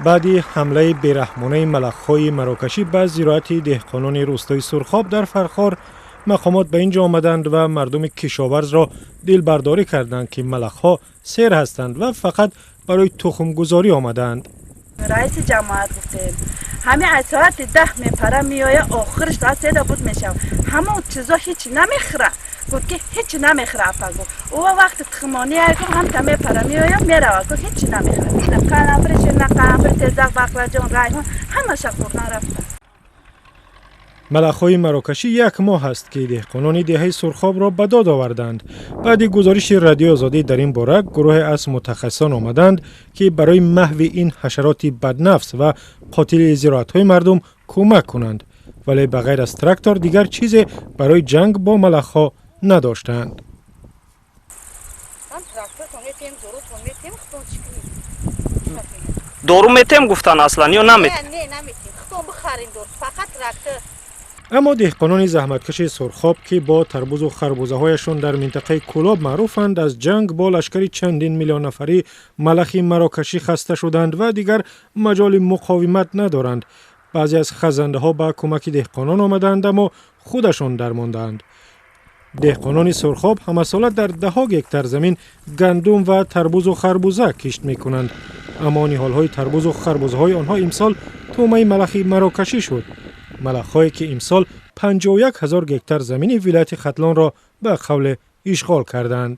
Баъди ҳамлаи бераҳмонаи малахҳои марокашӣ ба зироати деҳқонони рӯстои Сурхоб дар Фархор, мақомот ба ин ҷо омаданд ва мардуми кишоварзро дилбардорӣ карданд, ки малахҳо сер ҳастанд ва фақат барои тухмгузорӣ омадаанд. Раиси ҷамоат гуфтем, ҳами аз соати 10 мепара меоя, охирш соат 3-да буд мешав, ҳамон чизо ҳеч намехӯра. Гуфт, ки ҳеч намехӯра, апа, гуфт. Ӯ вақти тухмонӣ, гуфт, ҳамта мепара меоя, мерава, гуфт, ҳеч намехӯра. Қаламфури ширна, қаламфури тезак, бақлаҷон, райҳон, ҳамаша хӯрдан рафта. Малахҳои марокашӣ як моҳ аст, ки деҳқонони деҳаи Сурхобро ба дод оварданд. Баъди гузориши Радиои Озодӣ дар ин бора, гурӯҳе аз мутахассисон омаданд, ки барои маҳви ин ҳашароти баднафс ва қотили зироатҳои мардум кӯмак кунанд, вале ба ғайр аз трактор дигар чизе барои ҷанг бо малахҳо надоштанд. Ҳам трактортон метем, дорутон метем, худтон чӣ кунед? Дору метем гуфтан аслан ё наметем? Не, наметем, худтон бихарем дору, фақат трактор. Аммо деҳқонони заҳматкаши Сурхоб, ки бо тарбузу харбузаҳояшон дар минтақаи Кӯлоб маъруфанд, аз ҷанг бо лашкари чандин миллион нафарӣ малахи марокашӣ хаста шуданд ва дигар маҷоли муқовимат надоранд. Баъзе аз хазандаҳо ба кӯмаки деҳқонон омаданд, аммо худашон дармондаанд. Деҳқонони Сурхоб ҳамасола дар даҳҳо гектар замин гандум ва тарбузу харбуза кишт мекунанд, аммо ниҳолҳои тарбузу харбузаҳои онҳо имсол тӯъмаи малахи марокашӣ шуд, малахҳое ки имсол 51 000 гектар замини вилояти Хатлонро ба қавле ишғол карданд.